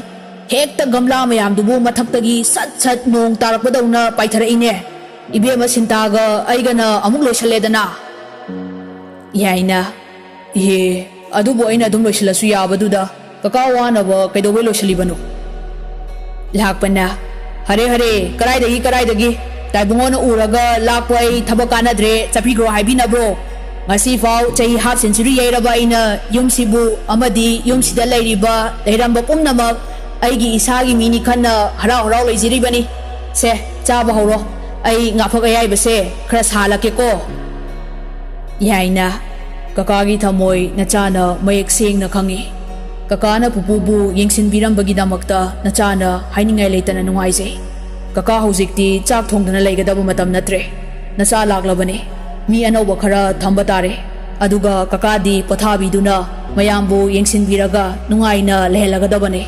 ꯍꯦꯛꯇ ꯒꯝꯂꯥ ꯃꯌꯥꯝꯗꯨꯕꯨ ꯃꯊꯛꯇꯒꯤ ꯁꯠ ꯁꯠ ꯅꯣꯡ ꯇꯥꯔꯛꯄꯗꯧꯅ ꯄꯥꯏꯊꯔꯛꯏꯅꯦ꯫ ꯏꯕꯦꯝꯃ ꯁꯤꯟꯇꯥꯒ ꯑꯩꯒꯅ ꯑꯃꯨꯛ ꯂꯣꯏꯁꯜꯂꯦꯗꯅ꯫ ꯌꯥꯏꯅ꯫ ꯏꯍꯦ, ꯑꯗꯨꯕꯨ ꯑꯩꯅ ꯑꯗꯨꯝ ꯂꯣꯏꯁꯤꯜꯂꯁꯨ ꯌꯥꯕꯗꯨꯗ ꯀꯀꯥ ꯋꯥꯅꯕ ꯀꯩꯗꯧꯕꯩ ꯂꯣꯏꯁꯤꯜꯂꯤꯕꯅꯣ? ꯂꯥꯛꯄꯅ, ꯍꯔꯦ ꯍꯔꯦ, ꯀꯔꯥꯏꯗꯒꯤ ꯀꯔꯥꯏꯗꯒꯤ? ꯇꯥꯏꯕꯨꯡꯉꯣꯅ ꯎꯔꯒ ꯂꯥꯛꯄ ꯑꯩ ꯊꯕꯛ ꯀꯥꯟꯅꯗ꯭ꯔꯦ, ꯆꯠꯄꯤꯈ꯭ꯔꯣ ꯍꯥꯏꯕꯤꯅꯕ꯭ꯔꯣ? ꯉꯁꯤꯐꯥꯎ ꯆꯍꯤ half century ꯌꯩꯔꯕ ꯑꯩꯅ ꯌꯨꯝꯁꯤꯕꯨ ꯑꯃꯗꯤ ꯌꯨꯝꯁꯤꯗ ꯂꯩꯔꯤꯕ ꯂꯩꯔꯝꯕ ꯄꯨꯝꯅꯃꯛ ꯑꯩꯒꯤ ꯏꯁꯥꯒꯤ ꯃꯤꯅꯤ ꯈꯟꯅ ꯍꯔꯥꯎ ꯍꯔꯥꯎ ꯂꯩꯖꯔꯤꯕꯅꯤ꯫ ꯁꯦ, ꯆꯥꯕ ꯍꯧꯔꯣ꯫ ꯑꯩ ꯉꯥꯐꯛ ꯑꯌꯥꯏꯕꯁꯦ ꯈꯔ ꯁꯥꯍꯜꯂꯛꯀꯦꯀꯣ꯫ ꯌꯥꯏꯅ, ꯀꯀꯥꯒꯤ ꯊꯃꯣꯏ ꯅꯆꯥꯅ ꯃꯌꯦꯛ ꯁꯦꯡꯅ ꯈꯪꯏ꯫ ꯀꯀꯥꯅ ꯄꯨꯄꯨꯕꯨ ꯌꯦꯡꯁꯤꯟꯕꯤꯔꯝꯕꯒꯤꯗꯃꯛꯇ ꯅꯆꯥꯅ ꯍꯥꯏꯅꯤꯡꯉꯥꯏ ꯂꯩꯇꯅ ꯅꯨꯡꯉꯥꯏꯖꯩ꯫ ꯀꯀꯥ ꯍꯧꯖꯤꯛꯇꯤ ꯆꯥꯛ ꯊꯣꯡꯗꯨꯅ ꯂꯩꯒꯗꯕ ꯃꯇꯝ ꯅꯠꯇ꯭ꯔꯦ꯫ ꯅꯆꯥ ꯂꯥꯛꯂꯕꯅꯤ꯫ ꯃꯤ ꯑꯅꯧꯕ ꯈꯔ ꯊꯝꯕ ꯇꯥꯔꯦ꯫ ꯑꯗꯨꯒ ꯀꯀꯥꯗꯤ ꯄꯣꯊꯥꯕꯤꯗꯨꯅ ꯃꯌꯥꯝꯕꯨ ꯌꯦꯡꯁꯤꯟꯕꯤꯔꯒ ꯅꯨꯡꯉꯥꯏꯅ ꯂꯩꯍꯜꯂꯒꯗꯕꯅꯤ꯫